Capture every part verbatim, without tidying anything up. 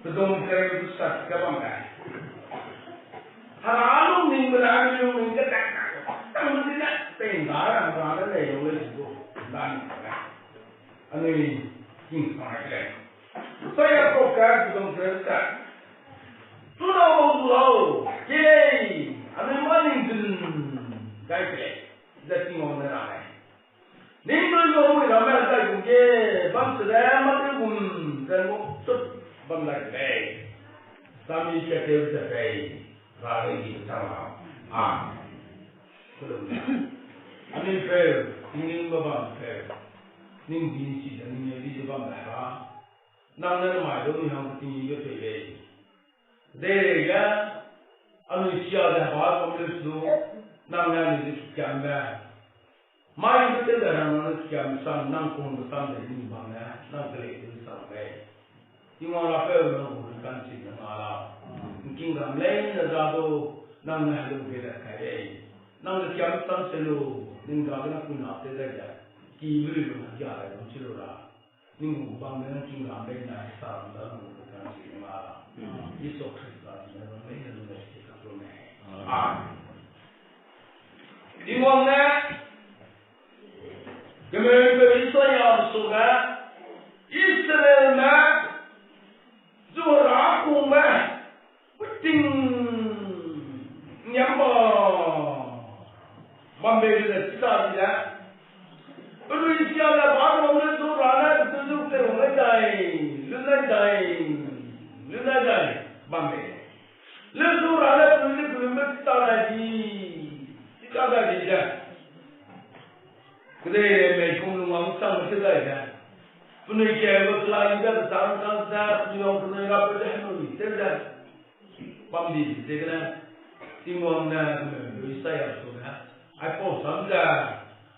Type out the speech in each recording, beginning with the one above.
Pedum kereu du sat ge bam gai. Hera lung ning be la, mi lung ning ge tat na. Tang di na, pei nda ra, nda ne lei lu le zi gu. Nda ni gai. Anui king sang gai lei. Isaiah proverb pedum kereu sat. Chuna bau zu lau, kei, anui mâ ning zun gai ke lei, ze Tingwang ne rang lei. Ning dui gu mui ramme zai gu ge, bam se de, mâ tew gum, ze ngau sut bam dai ke lei. Sami kat tew ze pei, ra lei di chang lau. Amen. Anui peu, ning ning ba bam peu. Ning di ni si ze ning di ze bam dai ra. Nang ne mai lu ni hang ting ge pei lei. Deirei ge, anui sia ze ba bam leu su, nang ne anui ze kiambe. Mai lu tew ze nang ne kiam sam, nang kung sam ze ni bam ne, nang kelei tew sam lei. Tingwang rapeu nang gu kan si ne nga lau. Nking ram lei ne za du, nang ne helu ge le kai lei. Nang ne kiam sam se lu, ning za ge na pui na te dai ze. Ki lu lu na kia dai lu chi lu ra. Ning gu bam ne nang king ram lei na sa ram da lu ge kan si ne nga lau. Jisu Khrista zi ne bam lei ne lu lei si ka lu ne. Amen. Tingwang ne, kemeupe Isaiah su ne, Israelme, zu ra kungme, ting, ngiam ba, bam bei lu ze chi ta di ze. Penui sia le ba bam le zu ra ne, penui zu te wang le dai, lu le dai, lu le dai, bam bei. Le zu ra ne penui le penui me ta dai di, chi ta dai di ze. Kedeirei mei kum lung wang chang me te dai ze. Penui ke lu la i ze pe chang chang ze, penui wang penui rapeu ze henui tew ze. Bam di di ziegene, Tingwang ne, lu Isaiah su ne, aipau sam ze,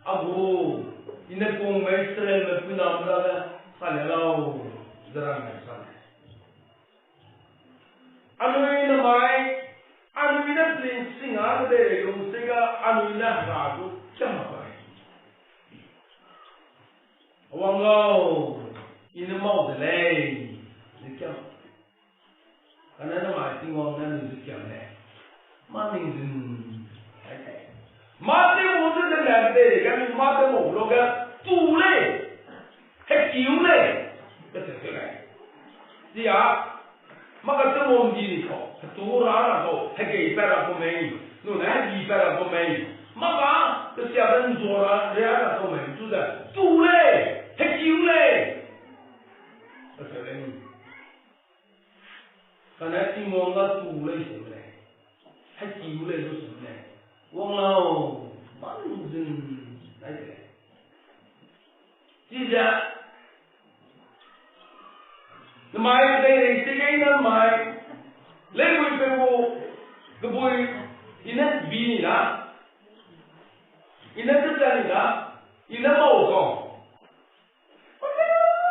a gu, i ne kungme Israelme puiname dage, sa le lau, ze rang ne sa le. Anui ne mai, anui ne pling sing a kedeirei lung sing a, anui ne hera du kiam mak pai. Wang lau, i ne mau de lei, ze kiam. Kane namai Tingwang ne anui zu kiam lei. Mâ ning zun, ai, ai. Mâ tew mau ze de lei de, kane mâ tew mau lu ge, tu lei, hekiu lei, kacheu lei. Chia, mâ katew mau di ni kau, hetu ra ra kau, hegei pat ra kau mei, nune hegi pat ra kau mei, mâ ka, kesiabe nzua ra, ria ra kau mei, chu ze, tu lei, hekiu lei, kacheu lei ni. Kane Tingwang ga tu lei se lei. Hekiu lei lu se lei. Wang lau, mâ ning zun, ai de lei. Chize, namai kedeirei sing ge i ne mai, leibui pe gu, kebui, i ne bi ni da, i ne techa ni da, i ne mau kau.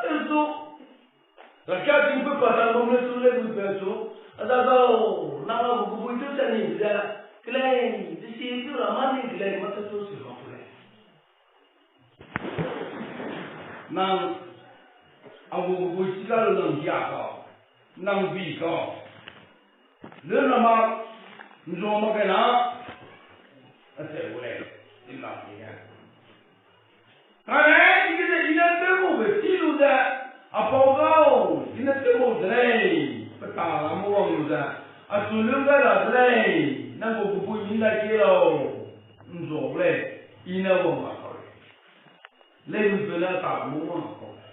Tew su. Rakia tingpeu pa dang bam le su leibui pe su. A da dau, nang a gu kebui tew cha ni ze. Kelei, desi tew ra mâ ning kelei mâ tew su si mak ku lei. Nang, a gu kebui chi ka lu nang gia kau, nang bi kau. Lun ra mak, nzua mak kai na, acheu gu lei, i lam ki ge. Kane, i ge ze i ne tew maube chi lu ze, a pau gau, i ne tew mau de lei, pe ta ra mâ wang lu ze, a chu lun gai ra de lei, nang gu kebui mi ndai kie lau, nzua gu lei, i ne wang ra kau lei. Leibui pe ne ta ra mâ wang ra kau lei.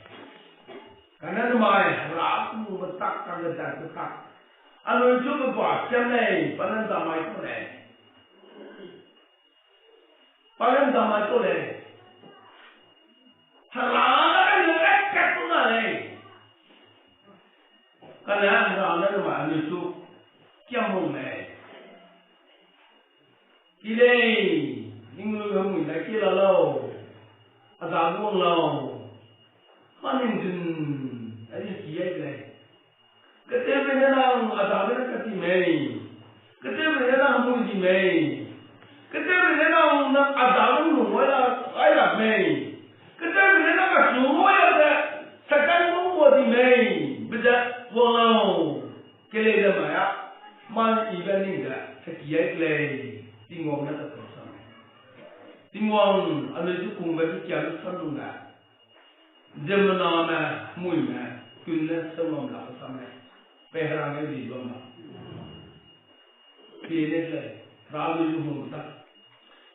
Kane namai, hera ku metak, kane dan metak. Anui chu pe ba chiam lei, pa ne ndamai kau lei. Pa ne ndamai kau lei. Hera ne kai ne kai kat ku na lei. Kane hera ne namai anui chu kiam wang lei. Ki lei, ning lu hemui dai kie la lau. A da wang lau. Mâ ning zun, a di ki ai lei. Ketewbe ne nang a dage ne kati mei. Ketewbe ne nang hemui di mei. Ketewbe ne nang, nang a dage lung ai la, ai la mei. Ketewbe ne nang a chu ai la ze, Satan gu ngua di mei. Be ze, wang lau. Kelei de mai a, man ibe ning de, heki ai kelei, Tingwang ne kacheu sam. Tingwang, anui zu kungbe ki kia lu sam lung de. Ziemmename, muime, kun ne seulam la sam lei. Pe hera ne di bam ma. Pie ne lei, ra lu lu hung ta.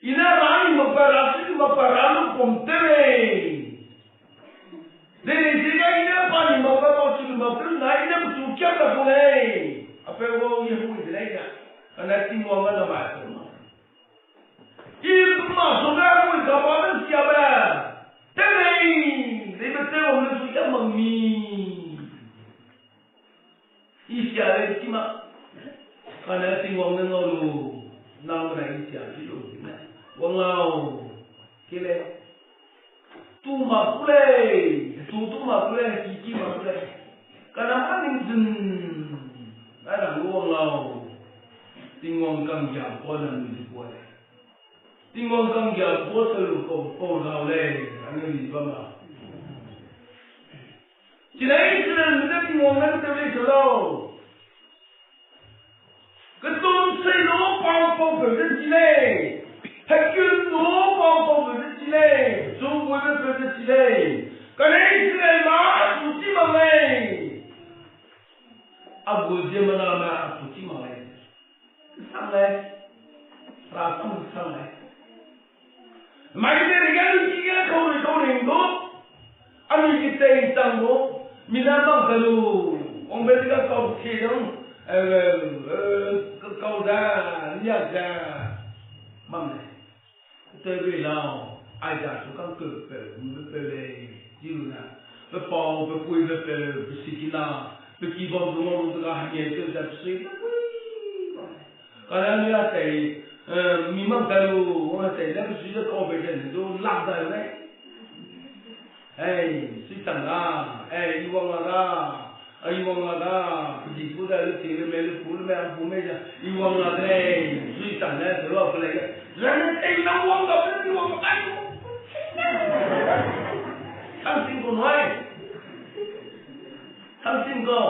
I ne ra ni mak pa ra, si ni mak pa ra lu pum te lei. Dei lei, dei lei, i ne pa ni mak pa, pa si ni mak te na, i ne pechu kia ta ku lei. A pe wang ye hui de lei ya. Kane Tingwang ga na mai ku ma. I ma su ga hui ka pa ne sia be. Te lei, dei be te wang ne su ya mang mi. I sia lei chi ma. Kane Tingwang ne ngau lu, nang ne i sia chi lu ne. Wang lau. Ke lei. Tu ma ku lei, tu tu ma ku lei, ki ki ma ku lei. Kane ma ning zun. Ai nang lu wang lau. Tingwang kanggia ku ne mi di ku lei. Tingwang kanggia ku se lu kau, kau lau lei. Anui di bam ma. Chine Israelme ne Tingwang ne tewlei se lau. Ketum sei lu pau pau peu ze chi lei. Hekun lu pau pau peu ze chi lei. Chu guibe peu ze chi lei. Kane Israelme a chu chi mak lei. A gu ziemmename a chu chi mak lei. Sang lei. Ra sang sang lei. Mai de ri ga lu chi ga kau ri kau ring du. Anui ki tei chang lu, mi na mang ka lu, wangbe ri ga kau ke dang, eh, eh, kau da, lia da, mam lei. Tewbe lau, ai da su kang keu peu, mbe peu lei, ziu na, pe pau, pe pui, pe peu, pe sikina, pe ki bam du ngau lu ga hangge teu da pe sui, pe pui, bam lei. Kane mi a tei, eh, mi mang ka lu, wang a tei, ne pe sui ze kau be ze ne du lak da lei. Ei, sui chang da, ei, i wang la da, a i wang la da, pe di pu da lu ti lu me lu pu lu me a pu me ze, i wang la de, sui chang ne, se lu a pe lei ge. Zane tei na wang ga pe lu i wang la da. Samsing ku nui. Samsing ku.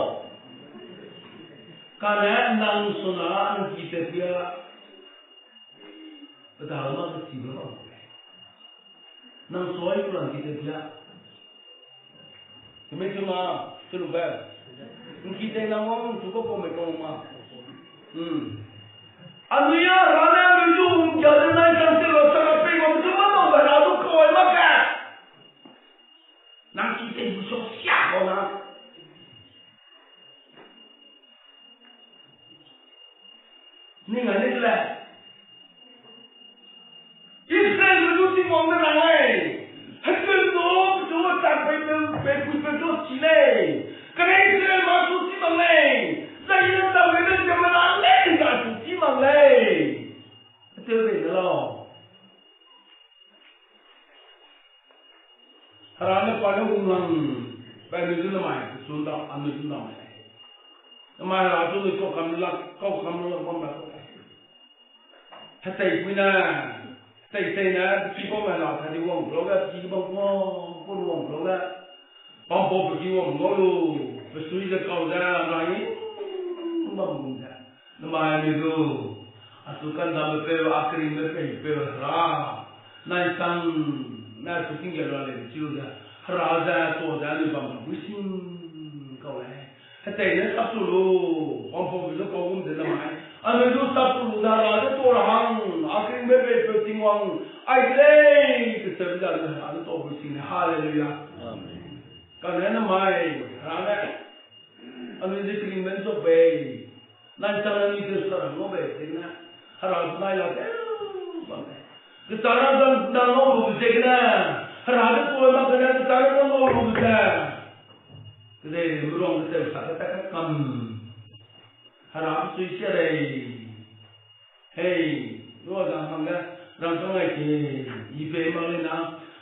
Kane nang suna nang ki te pia. Pe da ma ke si be bam. Nang soi ku lang ki te pia. Keme chu ma, chu lu be. Nang ki te nang wang chu ko ko me ko ma. Hmm. Anui a ra ne anui zu hung kia de nai chang te lu sa pe wang chu ma nang be ra du kau ai ma ke. Nang ki te lu so sia ko na. Ning a ne le. Israelme du Tingwang ne rang lei. Hekun du, pechu tak pei peu, pei pui peu du chi lei. Kane Israelme a chu chi mak lei. Zai i ne tak pei peu ziemmena lei, zai chu chi mak lei. Tew bei ne lau. Hera ne pa ne wunglang, pa anui zu namai, pechu ndam, anui zu ndam lei. Namai hera chu anui kau kam lak, kau kam lak bam lak. Heteipui ne, hetei tei ne, pechibaume hera ta di wang lau ge, pechi bam kau, kau wang lau ge. Pampau pe ki wang ngau lu, pe sui ze kau ze, nai, bam gum ze. Namai anui zu, achu kandamme peu, a keringbe peipeu hera, nai sang, nai chu tingge ra lei chi lu ze, hera ze, ta ze anui bam bui sing kau lei. Hetei ne sap chu lu, pampau pe zu kau gum ze namai. Anui zu sap chu lu ze hera ze ta ra hang, a keringbe peipeu Tingwang, ai de lei, kecheu ze anui hera ze ta bui sing lei. Hallelujah. Amen. Kane namai, hera ne, anui ze keringbe nchuk bei, nai chang anui tewsa ra ngau bei ziegene, hera nai la de, bam lei. Kechara dang, dang ngau lu ziegene, hera de ta mak gene kechara dang ngau lu ze. Kedei meruang ketewsa keta ka kam. Hera sui sia lei. Hei, lu a dang hangge, rangkâng ai ke, i pei mak lei na,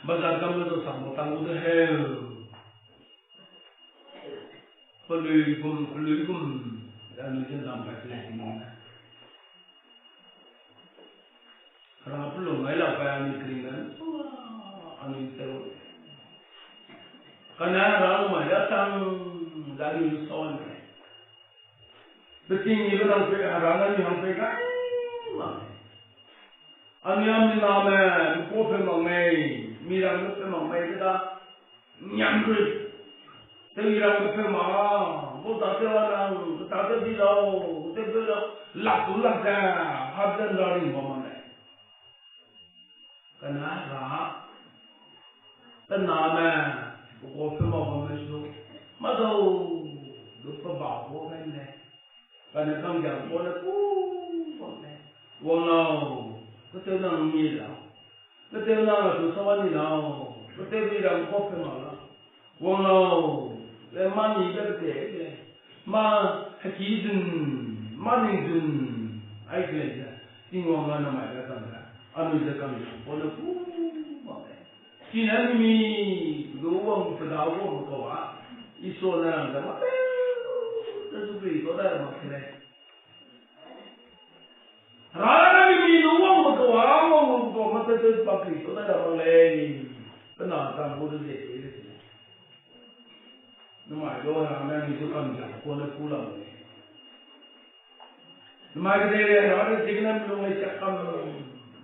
bazar kam lu du sang mak tang gu de heu. Pelui gum, pelui gum, anui ze ndam pai pelei ting ne. Hera pelung ngai lau pai anui keringbe, anui tew. Kane hera lu mai da chang, da anui lu sau ne. Peting ni benang pe, Hera ne mi hang pe kai mak lei. Anui a mi name, mi kau pe mak mei, mi rang pe mak mei, keda nyam rui. Tew i rang pe mak, bu ta tew a nang, bu ta tew di lau, bu tew tew lau, lak tu lak ze, hap ze nda ring bam mak lei. Kane Hera, pe name, pe kau pe mak bam mei su, mâdau, du pe ba kau gai lei. Kane kanggiang kau ne ku bam lei. Wang lau, ketew nang mi lau. Ketew nang a tu sa wa ni lau. Ketew di rang kau pe mak lau. Wang lau, le mâ ni be te lei. Mâ heki zun, mâ ning zun, ai ke lei ze. Tingwang a namai be kang ze. Anui ze kanggiang kau ne ku bam lei. Chine mi, lu wang pe da wang kau a. Isua ne rang ze mâ te, te zu pei kau dai mak ke lei. Hera ne mi lu wangbe kau a, wangbe kau mâ te te pa Kristo dai ra mak lei. Pe na chang gu de ze pe de lei. Namai lu Hera ne mi zu kanggiang kau ne ku lam lei. Namai kedeirei Hera ne ziegene mi lung lei siak kam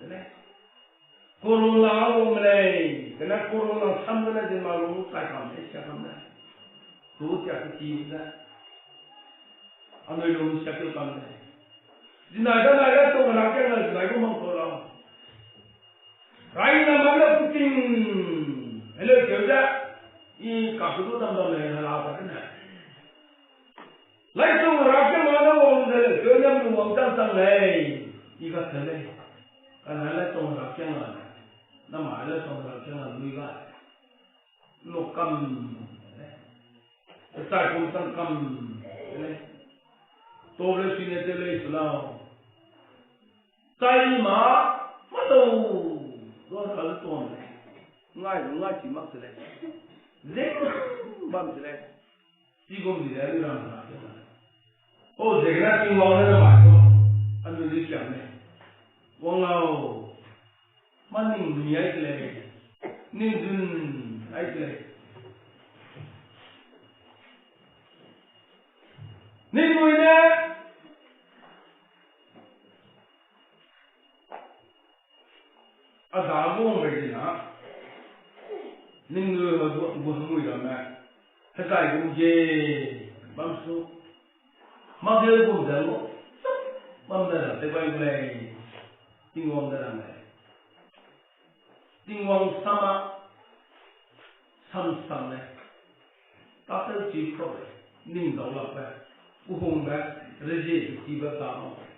de lei. Corona wang lei, kane corona sam gene ziemmena lung chai kam lei siak kam lei. Tu tia keti ze. Anui lung siak keu kam lei. Zinai danai ge tong Hera kiang na zinai gu mang kau lau. Rai na mak le puting. Heleu keu ze. I kakedu dam dam lei Hera ta kene. Laitong Hera kiang a ne wang ze le, keu ne mi wang chang chang lei, i ga te lei. Kane laitong Hera kiang a ne, namai laitong Hera kiang a lui ga lei. Nlok kam lei. Pechai kum chang kam lei. Tau lei sui ne tew lei su lau. Chai ma, mâdau, du Hera zu tuam lei. Ngai lu ngai chi mak se lei. Zing bam se lei. Chigum di de, anui rang ra ke na. Pau ziegene Tingwang ne namai gu, anui di kiam lei. Wang lau, mâ ning mi ai ke lei, ning zun ai ke lei. Ningnui ne, a da gu hang rei di na, ningnui gu hemui ramme, hezai gu ge, bam su, mâ ge gum ze lu, bam ze ra tew bai gu lei, Tingwang de rang lei. Tingwang sam a, sam sam lei. Tâtew chi kau lei, ning dau lakbe, kehungbe, rezie chibe ta mak lei.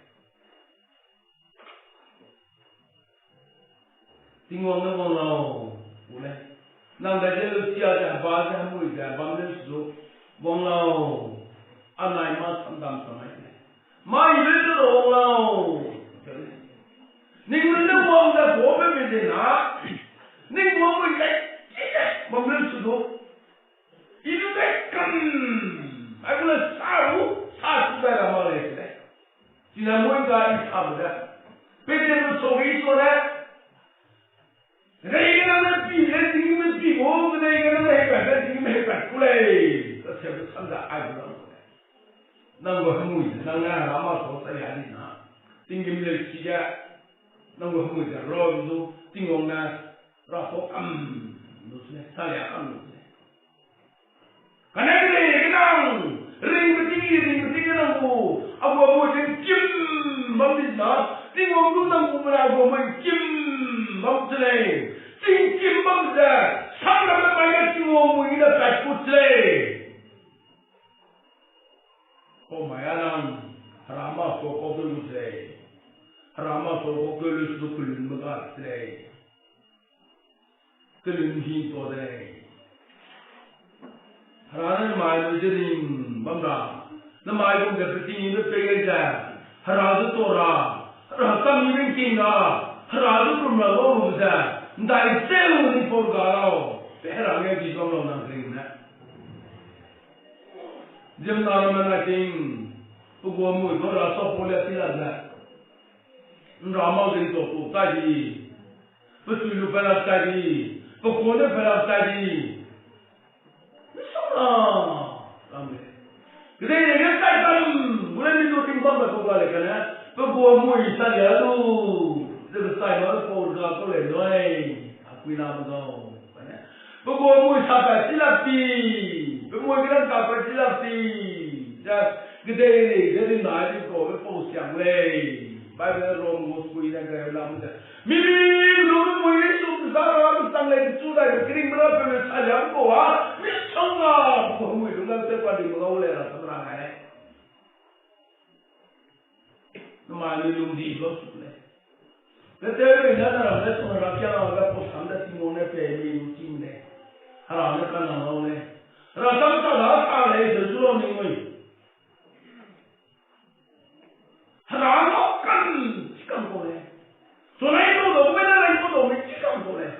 Tingwang ne wang lau, gu lei. Nang dage lu sia ze, ba ze, hemui ze, bam le su, wang lau. Anai mâ samdam samai lei. Mâ i le ze wang lau. Ningnui ne wang ze kuâ pe be ze na, ning wang mui kai, bam le su du. I lu kai kam, ai gu le sa ru, sa su dai ra mak lei se lei. Chine mui ga i sa bu ze. Peterbe sau ge Isua ne, kedeigene ne pi le tinggîm ne pi gu, kedeigene ne hepat le tinggîm hepat ku lei. Kaseube sam ze ai gu lau lei. Nang gu hemui ze, nang ne Hera mâ sau sa ya di na, tinggîm lei chige, nang gu hemui ze ra du, Tingwang ne ra sau kam lu se lei, sa ya kam lu se lei. Kane kedei ge nang, ringbe ting, ringbe ting ge nang gu, a gu, a gu tingkim bam di na, Tingwang du nang gu mena a gu mui tingkim bam se lei. Tingkim bam ze, samramme mai ge Tingwang mui ne pat ku se lei. Pau mai a nang, Hera mâ sau kau keu lu se lei. Hera mâ sau kau keu lu su du kelunme ga se lei. Kelun hing tua de lei. Hera ne namai lu ze ring bam ra. Namai gum ze peting ni lu pei gai ze, Hera zu tua ra, Hera kam ni ringking ra, Hera zu kum ra lau lu ze, ndai seu ni pau ga lau. Pe Hera ge di bam lau nang ring ne. Ziemmena ramme na ting, pe gu mui du Hera sau pau le ti la ze, nra mak zing tua pu tai di, pe chui lu pe lak tai di, pe kua ne pe lak tai di. Misongga, ram lei. Kedeirei ge tai kam, Pe le mi du ting bam ba kau ga lei kane, pe gu mui sa lia lu, ze pe sai ma pau ga kau lei lui, a kui na me gau, kane. Pe gu mui sa pa chi lak ti, pe mui ge rang ka pa chi lak ti, ze kedei lei, ze di nai di kau, pe pau siang lei. Bible Rom gu kui ne gai lam ze. Mi mi lu pe mui su pe sa ra, pe sang lei, pe chu dai, pe kering me ra, pe me sa lia kau a, mi chang a, pe mui lu lam ze pa di me gau lei ra, sa ra ngai lei. Namai mi lung di lo su lei. Pe tew rei ne na ra ne su ra kia ra, pe pau sam da Tingwang ne pe mi lu chim lei. Hera ne ka na lau lei. Hera sam sa da sa lei, ze zu lau ning mui. Hera ne kan, chi kan kau lei. Sunai kau dau, mei na lai kau dau, mei chi kan kau lei.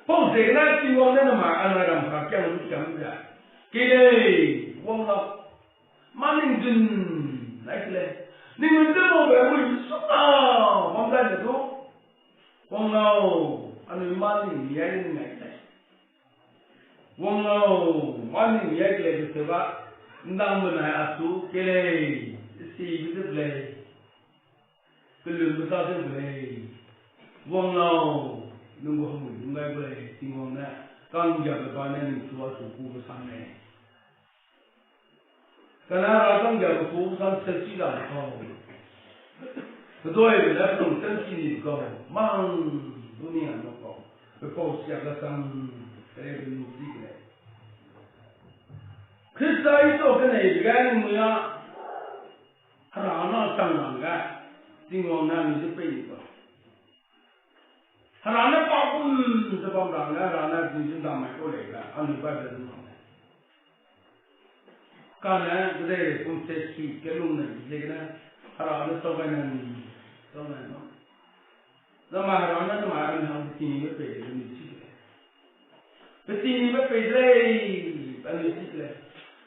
Pau ziegene Tingwang ne namai anai ram herakiang lu cham ze. Kei lei, wang lau. Mâ ning dun, nai ke lei. Ning dun ze maube mui su na, wang dai le du. Wang lau, anui mâ ning liai ning nai ke lei. Wang lau, mâ ning liai ke lei be se ba, ndang benai a su ke lei, sibe ze lei. Kelunbe sa tew ke lei. Wang lau, nung gu hemui nung gai gu lei, Tingwang ne, kanggiabe ba ne ning su a su kube sam lei. Kane Hera kanggiabe kube sam se chi la kau. Keduibe ne pelung se chi ni kau, mang, du ni a kau. Pe pau sia ga sam, kerebe nu di ke lei. Khrista i to keneibe ge ning mui a, Hera na chang rang ge, Tingwang ne anui ze pei ni kau. Hera ne pa kum ze bam rang ge, Hera ne anui ze ndam mai kau lei ge, anui Bible nu bam lei. Kane, kedei kum se sui ke lung ne, ziegene, Hera ne sau gai ne, sau gai ne. Namai Hera ne namai anui hang peting be pei de ni chi ke lei. Peting be pei de lei, anui chi ke lei.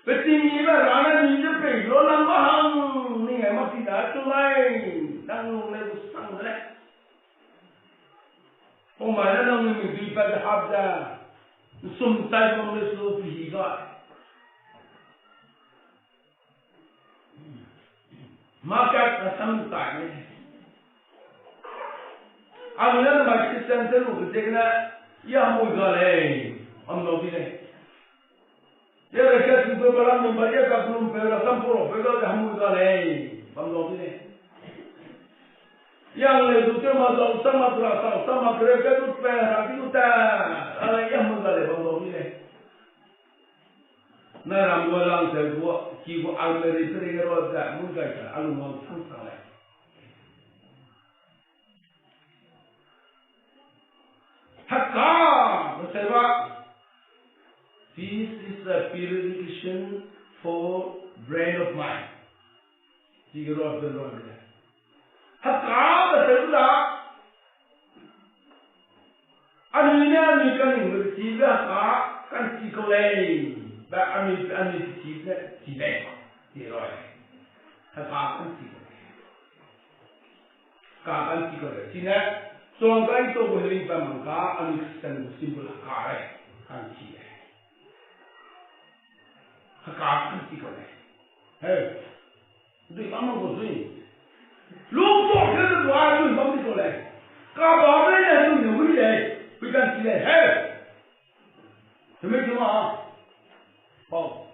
Peting be Hera ne ni ze pei lo lang ba hang, ning ai mak ti da chu lai, nang lung lei gu sang de lei. Pau mai ne nang mi dui pat de hap ze, nsum tai pam le su pi hi ga. Market rasam tai ne. Anui ne namai Christian te lu ke ziegene, ya hemui ga lei, bam lau di lei. Ya reke tu pe balam num ba ya ka group pe rasam pau pe ga hemui ga lei, bam lau di lei. Ya le du te ma zau sa ma tura sau sa ma kere ke du pe ra ki du ta, a ya hemui ga lei, bam lau di lei. Na ram gu lang se gu, ki gu almeri pere ro ze, mui gai ze, a lung wang sang sang lei. Heka, be se ba, this is a purification for brain of mind. Ki ge ro ze ro ze. Heka, be se da, anui ne anui kaningbe chibe heka ka'nchi kau lei, be anui, anui chibe ne chi lei, chi rui. Heka ka'nchi kau lei. Heka ka'nchi kau lei. Chine, suang kai tau gu heling pa mang ka, anui Christian gu symbol heka lei, ka'nchi lei. Heka ka'nchi kau lei. He. Dui bam mang gu sui. Lungtuâ ge de dua dui bam di kau lei. Kababe ne dui ne hui lei. Hui ka'nchi lei. He. Temi temi. Pau.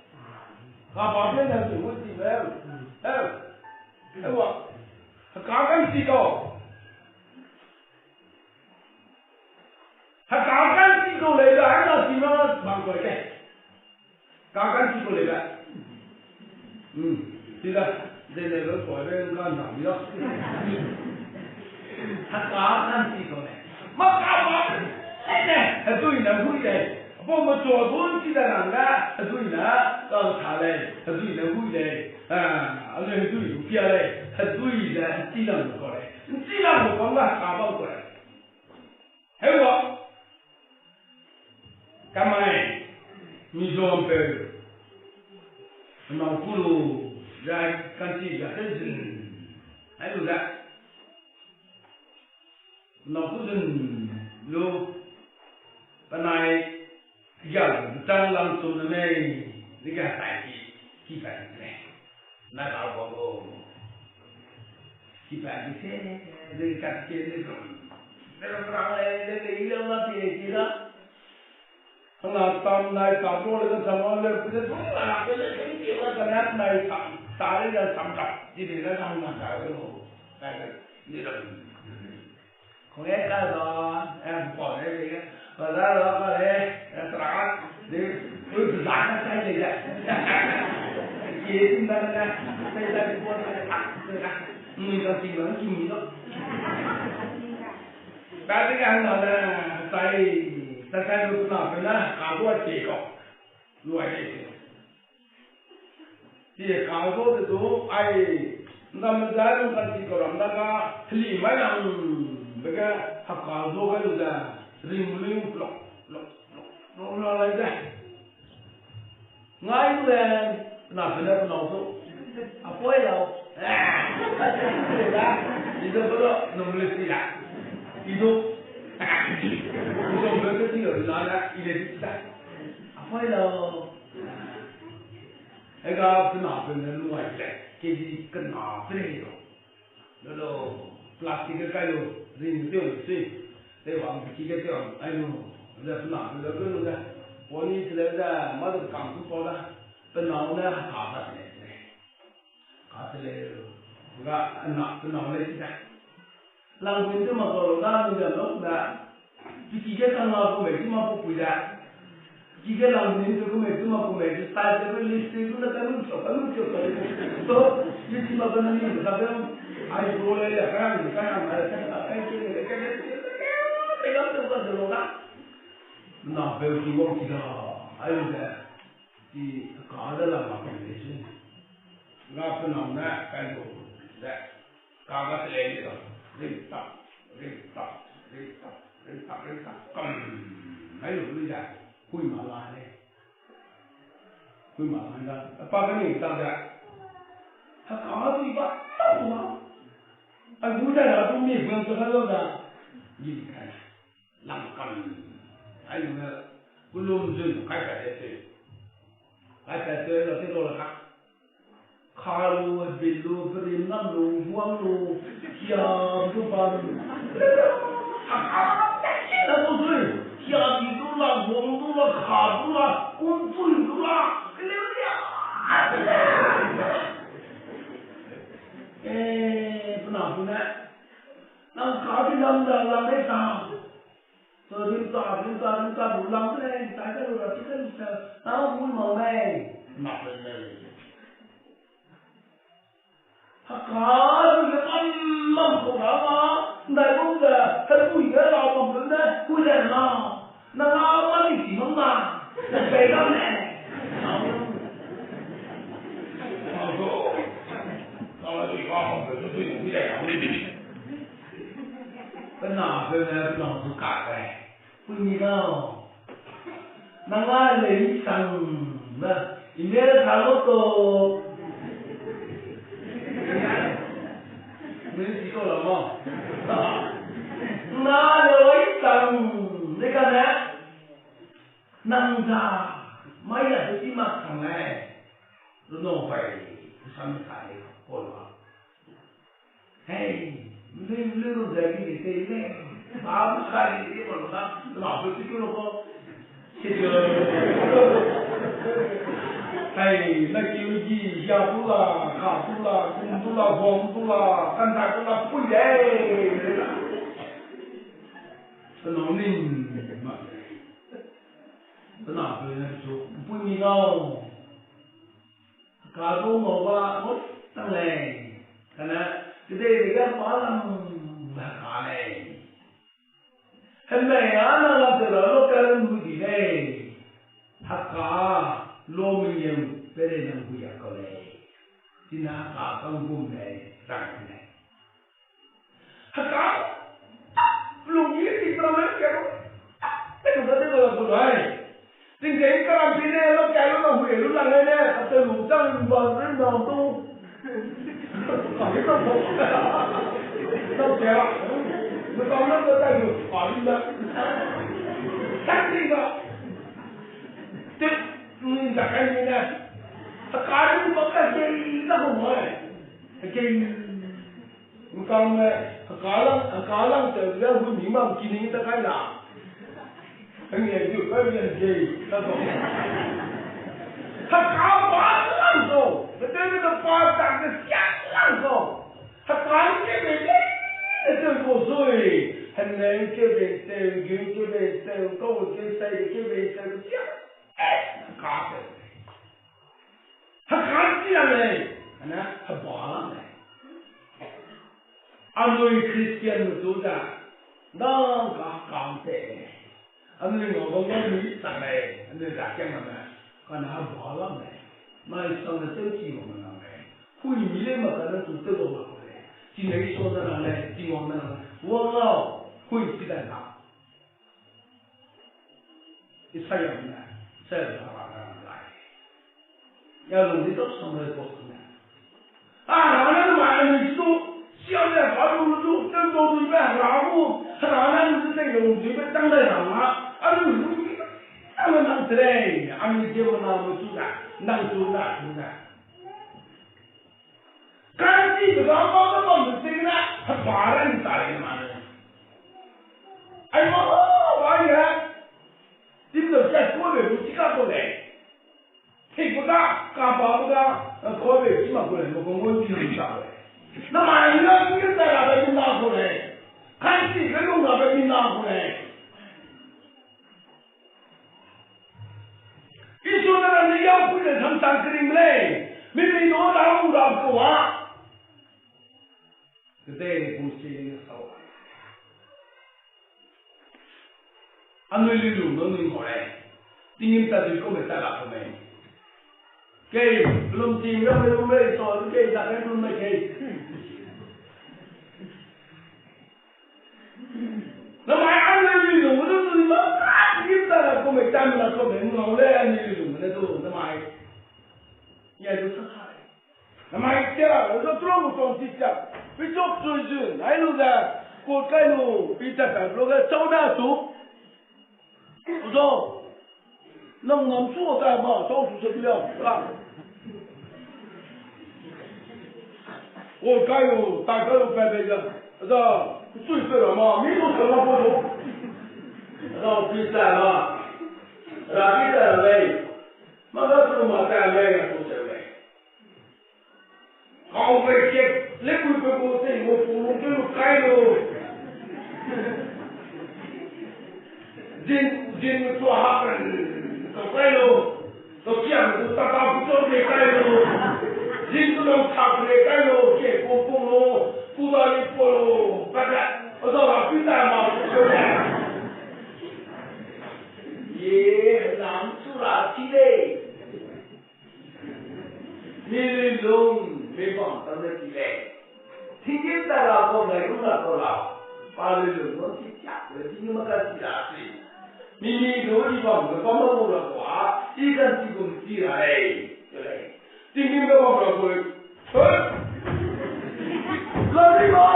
Kababe ne dui hui di lei. He. He wa. Heka ka'nchi kau. Heka ka'nchi kau lei da, hena chi na bam kau lei. Heka ka'nchi kau lei da. Hmm, chi da, de le lo kau lei, nka na mi da. Heka ka'nchi kau lei. Mâ kaba, ne, hedui ne hui lei. Bau me chua gun chi da rang ga, hedui ne, kang ta lei, hedui ne hui lei. Ah, a le hedui pia lei, hedui ze, chi lang kau lei. Chi lang kau ga, heka bam kau lei. Hewa. Kamai. Mizoram pe. Nau kulu. Zai kanchi zai tenzin. Hai lu da. Nau kulu zin lu. Penai. Ya, tang lang tum ne mei. Ni ga tai ki. Ki tai ne. Nai ra bam o. Ki pa ki se, de ka ki ne rum. De rum rang le, de de ile ma ti ti la. Hang na tam nai tam ro le sam le ku de tu la ke le ke ti la ka na nai tam. Ta le ya sam ka. Ti de la hang na ka lo. Ka ke ni rum. Kong e ka da, eh, bu pa le ke. Ba da la ka le, eh, tra. De, ui, bu da ka sai de ya. Ye tin da na. Sai da bu pa le. Ni ka ti ma ki ni lo. Ba de ka na na, sai, sai sai lu na pe na, ka lu a ti ko. Lu a ti ko. Ti ka lu de du, ai, ndam za lu ka ti ko ram da ka, heli mai lang, be ka, ha ka lu ka lu da, ring lu lo, lo, lo, lo, lo, lo, lo. Ngai lu le, na pe le pe nâu su. A poi lau. I du pe lo, num le si la. I du. I du pe pe ti lo, na na, i le ti la. A poi lau. E ga pe na pe ne lu ai le. Ke di ke na pe le lo. Lo lo, plastic ge kai lu, ring tew lu sui. Te wang ki ge tew ai lu, ze pe na pe le lu ze. Poni se le ze, ma ze kam ku pau da. Pe nâu ne ha ka ba se le. Ka se le, ga na pe nâu le ti da. Lang pun tew ma kau lu da, lu ze lo da. Piki ge kangna gu mei chi ma pu pui da. Piki ge lang gu ni gu mei chi ma pu mei chi sai te gu list te gu na ka lu chau, ka lu chau, ka lu chau. So, ye chi ma ba na ni ka be. Ai gu le ya ka ni ka na ma ka na kai ke le ka le. Pe ga te ga de lo da. Na be ki wang ki da. Ai lu ze. Chi ka de la ma pe le chi. Nga pe nâu ne kai lu ze. Ka ga te le ni da. Ring tak, ring tak, ring tak, ring tak, ring tak. Kam. Ai lu ni da. Hui ma la le. Hui ma la da. Pa ka ni tak da. Ha ka ma tu i ba ta ma. Ai gu da la tu mi gu tu ka lo da. Ni kai. Lang kam. Ai lu ne. Ku lum zun kai ka de te. Ai, pa te la te lo la ka. Ka lu, bi lu, perim nam lu, huang lu, kia du ba lu. A, a, a, a, a, du zui. Kia di du la, huang du la, ka du la, kun zui du la. Ke le ya. Eh, pe na pu ne. Nang ka di lam da lam de ta. So, rimta, rimta, rimta, lu lang de lei, tai de lu ra, chi de lu se, na mui mang lei. Mak lei lei. Haka, lu le mam, mam ko ra ma, ndai bam ze, he pui de la bam lu ne, pui de na. Na la ma ni chi mang na. Na pe da ne. Na la chi ka bam lu, pui de na. Pe na, pe ne, pe na, pe ka kai. Pui mi gau. Nang a lei sang na. I me le sang lo to. Me si ko la mo. Na le wai sang. Ne ka ne. Nang za. Mai ya de ti ma sang ne. Lu no pai. Sam sa le ko la. Hei, mlei, mlei ru zai di de te le. Ba bu sa di de ba lu na, la bu ti ku lo ko. Hei, na ki u ji, ya tu la, ka tu la, kum tu la, bom tu la, kan ta tu la, pui de. Pe nâu ning ma. Pe na pe ne chu, pui mi gau. Ka du mau ba, ot tang lei. Kane, kedei dei ge pa lam ba ka lei. Hemei a na lam te la lo ka lam hu di lei. Haka, lo mengeu, pe lei nang hu ya kau lei. Tina haka kang gum lei, rang lei. Heka, lungyi ti pra me ke ro. Te ka te ka la gu lai. Ting ting ka ram pi ne lo ka lo na hui lu la ne ne. Ka te lu chang lu ba ren na tu. Ka ni ka bo. Ka te a. Me ka na ka ta lu. Ka ni na. Ka ni na. Te, mm, da ka ni na. Heka ni ba ka ke. Na ko mai. Hegei. Ngkang me, hekalang, hekalang te le hu ni mam ki ni ta kai la. Hengei ju, hengei, na ko. Heka ba lang ko. Hete ne pa ta ke sia lang ko. Heka ke be le, hete ko sui. Hene ke be te, ge ke be te, ko ke sai ke be te, sia. Eh, heka te. Heka chi ra lei, ana heba la lei. Anui Christian me chu da, nang ka heka te lei. Anui ngau bam bam mi chang lei, anui da kiang na me, kana heba la lei. Nai sang na teu chi wang na lei. Hui mi lei ma kana tu teu wang na lei. Chi nei so na lei, chi wang na lei. Wang lau, hui chi da na. Isaiah ne, Isaiah ne Hera ne rang gai. Ya lung di tau sam le bos ne. A, Hera ne mai ni tu, sia le ba lu lu, te do du be Hera bu, Hera ne ni te lung di be tang le Hera ma, a lu lu, a lu nang tre, a mi je na mu tu da, nang tu da, tu da. Kanchibe ga bam ne bam de ziegene, heba ra ni ta lei ma ne. Ai ma, ai ne. Tim de sia kuabe bu chi ka ku lei. Tikbe ga, kapabe ga, kuabe chi ma ku lei, ma ku ngau chi ni ta lei. Namai ne, ni ta ra be ni na ku lei. Kanchibe lung ra be ni na ku lei. Isua ne rang ne yau pui ne samsang kering lei, mi mi no da u ra kau a. Kedei ne kum si ne sau. Anui lilung nang ning ngau lei. Tinggîm ta dui kau me ta la kau mei. Kei, pelum ting ra me lu mei, sau lu kei, ta kai lu mei kei. Namai anui lilung lu lu ma, tinggîm ta la kau mei, tam la kau mei, ngau lei anui lilung ne du, namai. Ye du sa kai. Namai tia, lu tro mu tong ti tia. Pi chok chui zun, ai lu ze, ku kai lu, pi ta pa lu ge, chau na tu. Zo. Nang ngam su ta ma, chau su se bia. Ka. O kai lu, ta kai lu pe pe ja. Za, sui se la ma, mi lu se la bo lu. Za, pi ta ma. Ra pi ta lei. Ma ga su ma ta lei, ya su se lei. Kau gai kek, le kui pe gu se, mo pu lu ke lu kai lu. Zin, zin tu ha pen, kau kai lu. Kau kiam tu ta ta pu chau de kai lu. Zin tu lam thak de kai lu, ke pum pum lu. Ku da li po lu, ka da. O da la pi ta ma pu chau de. Ye, lam su ra ti de. Mi lilung, mi bam tam ne ti lei. Tinggîm ta ra kau, nai gu ra kau lau. Pa lilung nang chi chiak, tinggîm ma ka chi ra chi. Mi mi lu i bam, mi bam ma gu ra kau a, i kan chi gum chi ra lei. Te lei. Tinggîm ga bam ra kau. Hei! Lari ma!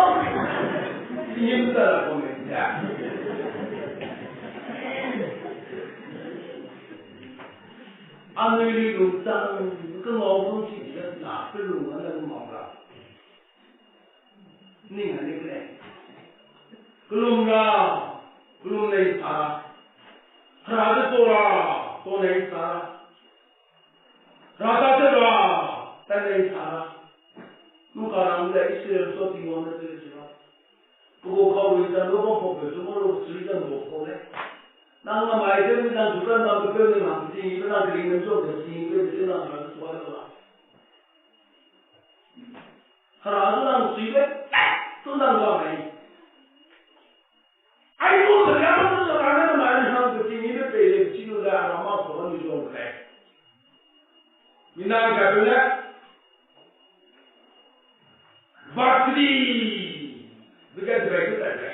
Tinggîm ta ra kau me ja. Anui lilung chang, kengau bam chi chi na, pelung a na lu ma ra. Ning a ni le. Kelum ra, kelum lei sa ra. Hera de to ra, to lei sa ra. Hera ta te ra, ta lei sa ra. Nu ka rang le Israel so Tingwang ne te chi ra. Pe gu kau rui ta lu bam pau pe chu ma lu sui ta lu kau le. Nang namai de mi nang chu kan nang pe pe ne nang chi, pe nang kering ne chu pe chi, pe chi nang ra sua le la. Hera zu nang sui be, tu nang ga mei. Ai lu de ya lu de ra ne ma ne hang de chi ni de pe le chi lu da ra ma ko ni zong le. Mi nang ga de le. Bakri. Bi ga de be de le.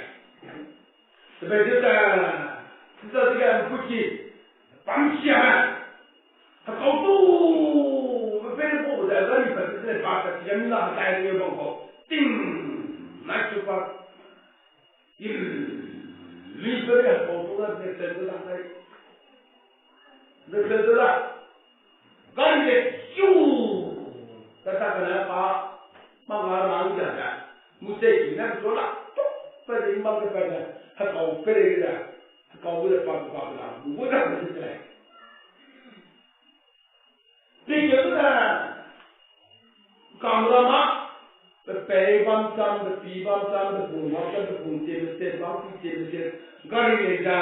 Tebe de ta, sisa de ga mpuki, pam sia. Hekau tu, pe pe ko da ga ni pa de pa ta sia mi la ta ni bang ko. Ting, na chu pa. Im, li pe hekau tu ga de te de la kai. De te de la. Ga ni de chu. Ta ta ka na. Mu tei ki na zo la, tuk, pe de mang de pe de, hekau pe de de, hekau gu de pa pa de la, gu gu da de de. Pi ke tu da, kam la ma, pe pei bam cham, pe pi bam cham, pe pung bam cham, pe pung tie, pe tie bam, pi tie, pe tie, gari le da.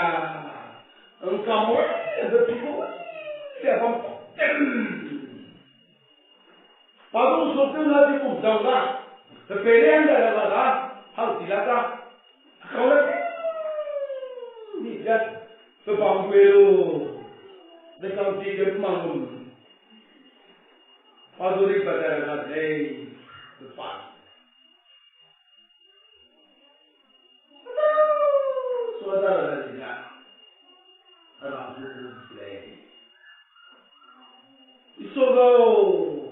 Ang kam mo, pe pi ko, tie bam, tem. Pa du so pe na di pum cham da. Pe pei le ang da la da, hau ti la da. Kau le, ni ja, pe bam gu e lu. De kam ti ke mang gum. Pa du ri pa da la da, pe pa. Suada la dina, ara bu lei. Iso gau,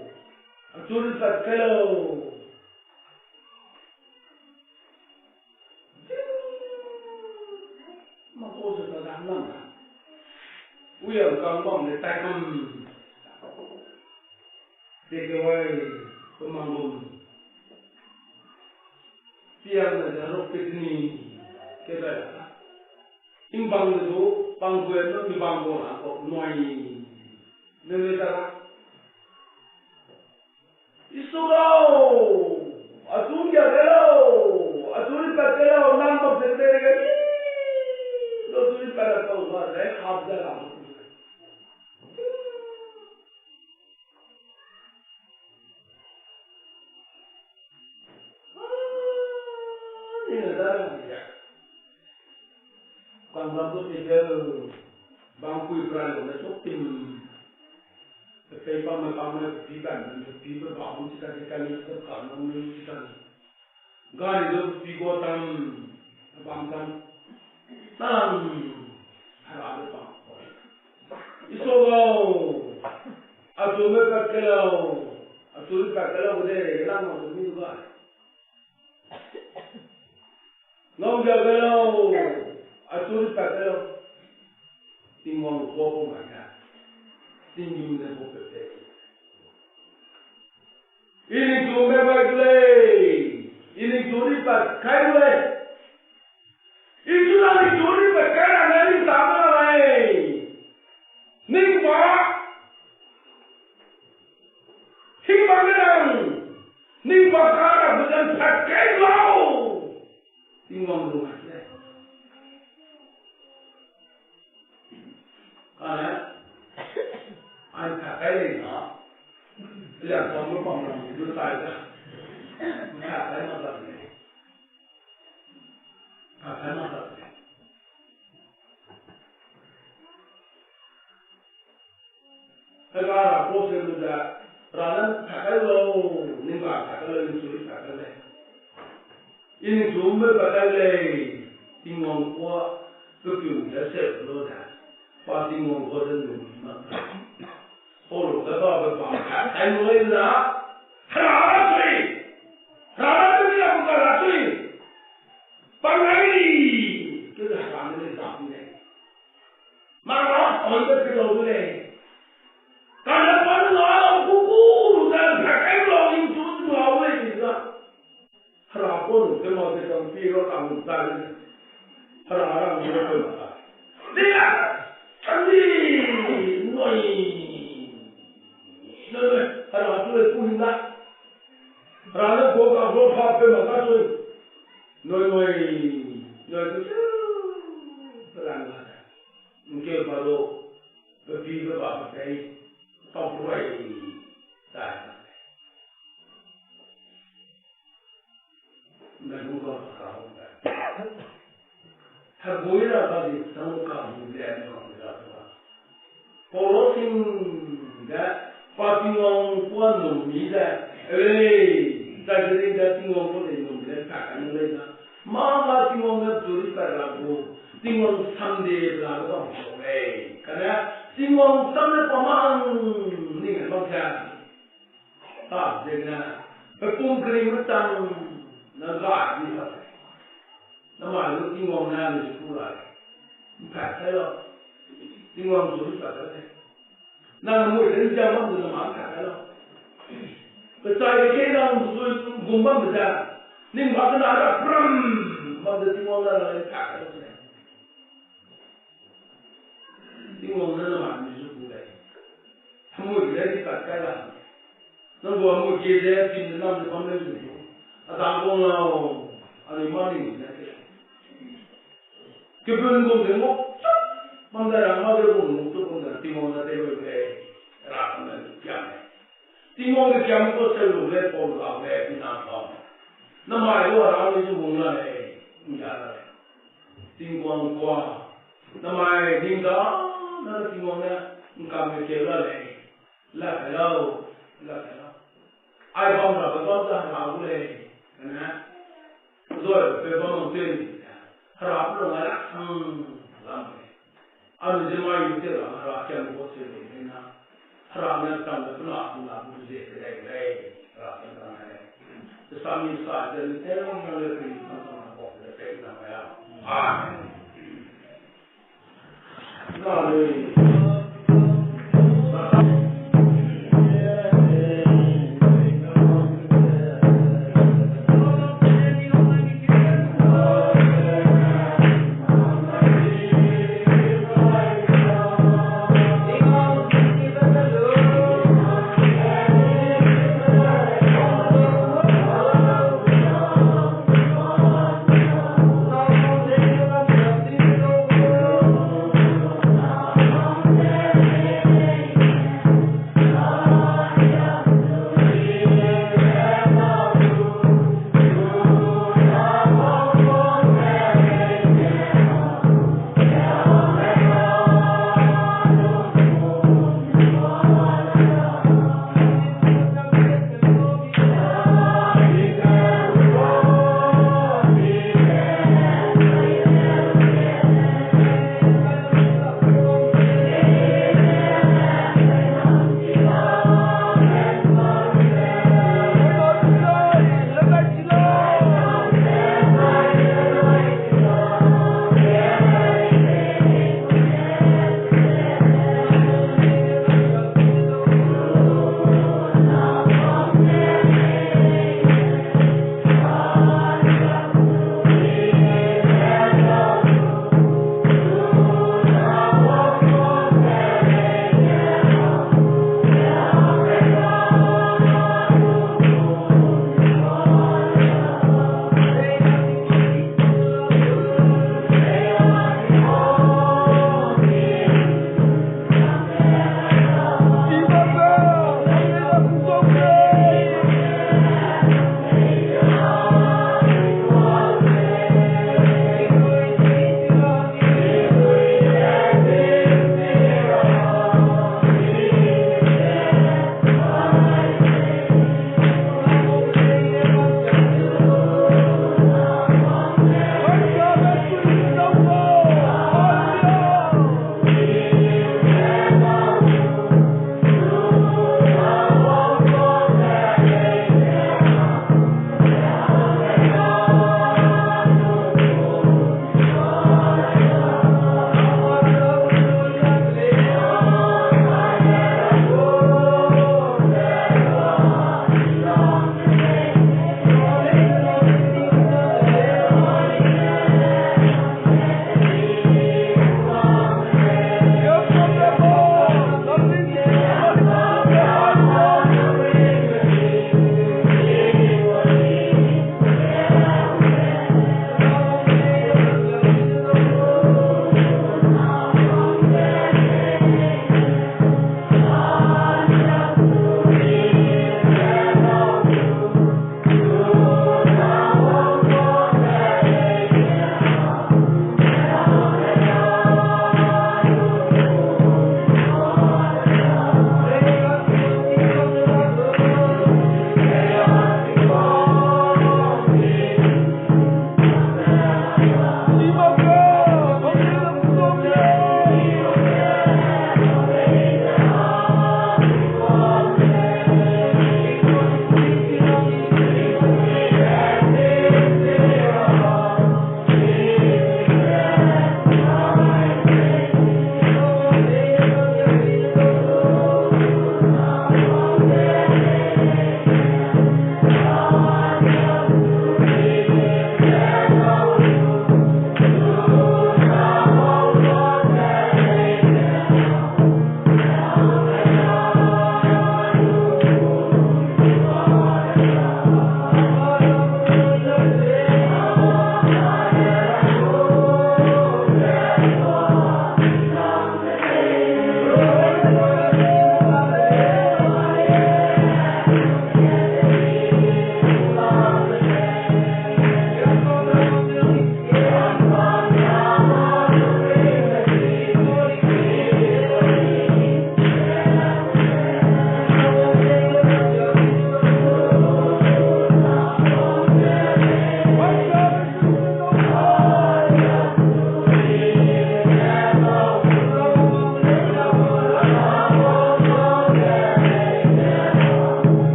a churi pat kai lau. Ma ko se ta dam lam na. Ui a kang bam le tai kam. Te ke wai, pe mang gum. Piang na ja rok pit ni, ke da. Ing bang de du, bang gu e no mi bang gu na ko, noi. Ne ne da. Isu gau, a chun ya de lau, a chun pat de lau, nang bam se de ge. Lo chun pat da kau ma, dai hap da la. Ni ne da ya. Kang bam du ti de, bang kui pra lo ne sok tim. Pe pei pa me pa me pi ban ne pi pe ba hum ti ka ti ka ni se ka no ni ti ka ni. Gari du pi go tam, bam tam. Tam, hera de pa. Iso gau, a chu me pat ke lau, a chu pat ke lau de, lang ma mi du ga. Ngau ja ke lau, a chu pat ke lau. Tingwang ko ko ma ka. Tingwang ne ko pe pe. I ningchu me bai gu lei, i ningchu ri pat kai gu lei. I chu na ningchu ri pat kai ra ne ri ta me ra lei. Ning pa, hing pa ne rang, ning pa ka ra bu zan pat kai lau. Tingwang lu ma ki lei. Kane, ai ka kai lei na, liang kam lu bam lu lu tai da. Ka kai ma da lei. Ka kai ma da lei. Hera ra ko se lu da, ra nan ka kai lau, ning ba ka kai lau, ning chu ka kai lei. I ningchu me pat kai lei, Tingwang kua, pe piu de se lo da, pa Tingwang kua de lu ma. Pau lu da ba be pa ka kai lu lei na, hera ra sui, hera ra sui, hera ra sui, pa ngai ni, ke da hera ne da ni lei. Mara hoi be ke lau lei. Kane pa ne la lau ku ku lu da, ka kai lau ning chu lau lei ni da. Hera ko lu ke ma ke kang pi ro kang lu da lei. Hera ra lu ke ma. Ni la, kang ni, noi. Noi, noi, hera chu le ku ni da. Hera ne ko kang ro pa pe ma ka sui. Noi, noi, noi, noi, hera ne. Ngkeu pa lu, pe pi pe ba pe pei, tau ruai, tai. Na lu ga ka hau da. Hegui ra ga di tang ka hau le ma ra ta. Paulo sing ge, pa Tingwang kua num mi ze, ei, zai de ring ze Tingwang kua lei num le, pa ka num lei na. Mâ ga Tingwang ne churi pat ra gu, Tingwang sam de la gu bam kau lei. Kane, Tingwang sam ne pa mang, ning ne bam ze. Ta, ze ne, pe pum kering me chang, na ga di sa. Namai lu Tingwang ne mi ku ra. Mpat kai lau. Tingwang churi pat kai lei. Nang mui de jam bam de namai mpat kai lau. Pe chai de ke nang mui gum bam de ja. Ning ba kena ra pram, bam de Tingwang la la le ka ka le. Tingwang ne namai mi zu gu lei. Hemui lei di tat kai la. Nang gu hemui kie ze pin de nam de bam lei zu. A dang gong lau, anui ma ning ne ke. Kebun gum de ngau, bam da ra ma de gum ngau tu bam da Tingwang ne te lu lei. Ra kam ne kiam lei. Tingwang ge kiam ko se lu lei, pau la lei, pina bam. Namai lu ra mi zu gu la lei, nja la lei. Tingwang kua. Namai ning da, na Tingwang ne, nkam ge ke la lei. La kai lau, la kai lau. Ai bam ra be bam da ra gu lei. Kane. Zoi pe bam mang tei. Hera pe lung ai lak sang lam lei. Anui ze mai yu te ra Hera kiam gu se lei na. Hera ne chang de pe na pu na gu ze te lei lei. Hera kiam ra lei. Te sa mi sa ze ni te lam na le pe ni sang sang na bok de pe na ya. Amen. Na lei.